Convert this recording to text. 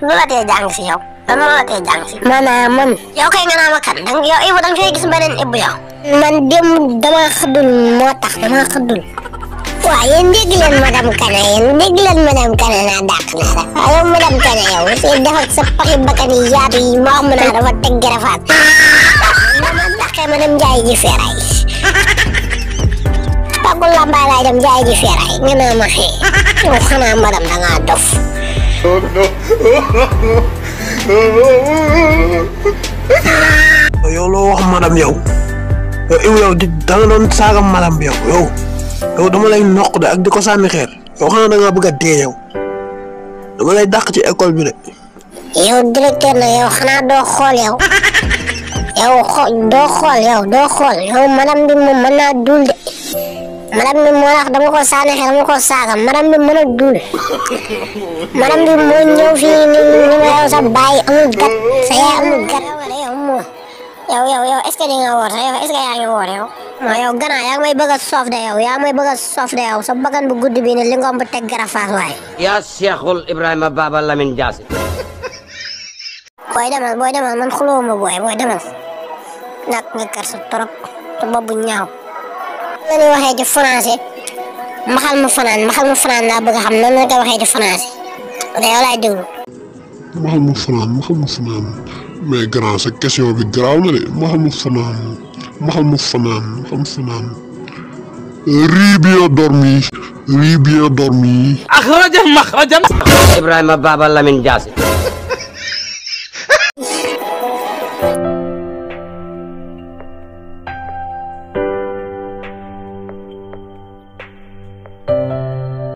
lu la tee jàng si yow lan moo la tee jàng si. man. yow kay nga naa ma kan yow Ibou da nga fay gis beneen Ibou yow. man dem damaa xëddul moo tax damaa xëddul. waaw yéen dégg leen madame Kana naa dàq naa la waaw yow madame Kana yow fii def ak sa paxi bakkan yi yaatu yi moo xam naa dafa teg garafaat. ma dàqee ma dem jaayi ji feeraay. Pagul lambaay laay dem jaayi ji feeraay nga naa ma xëy yow xanaa madame da ngaa dof. yow loo wax madame yow yow da nga doon saaga madame bi yow dama lay noq de ak di ko sànni xeer yow xanaa da ngaa bëgg a dee yow dama lay dàq ci école bi de. yow directeur na yow xanaa doo xool yow doo xool yow madame bi moom mën naa dul de madame bi moo tax dama ko sànni xeer dama ko saaga madame bi mën a dul madame bi moo ñëw fii ni ma yow sa baay amul gat sa yaay amul gat yow est-ce que di nga woor yow est-ce que yaa ngi woor yow. yow gannaaw yaa ngi may bëgg a soof de yow sa bakkan bu gudd bi ne li nga am ba teg garafaas waaye. yaa Cheikhul Ibrahima Baba Lamine Diassi. booy demal man xuloo ma booy demal nag nga kër sa trop te boobu ñaaw. la ñuy waxee ci français maxal ma fanaan laa bëgg a xam nan la koy waxee ci français te yow laay déglu. maxal ma fanaan mais grand sa question bi garaaw na de maxal ma fanaan riz bien dormi Ibrahima Baba Lamine Diassi.